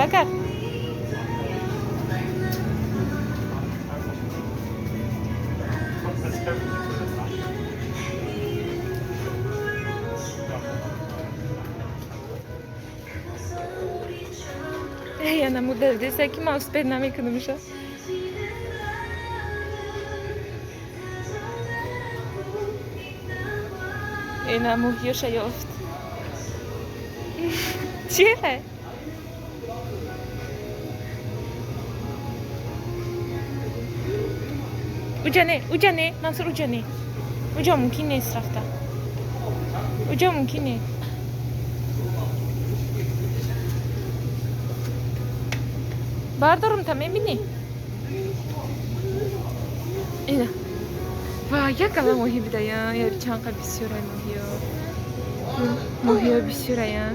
Боло кард. Янаму дардеса, ки ман успеть намекунамша. Ина моҳиёша ёфт. Чие? Уҷа не, уҷа не, Мансур, уҷа не. Уҷа мумкин нест рафта. Уҷа мумкин не. Бардорум, та мебинӣ? Ина. Ва, як ала моҳӣ бидая, я чанд қа бисёрай моҳиё. Моҳиё бисёрая.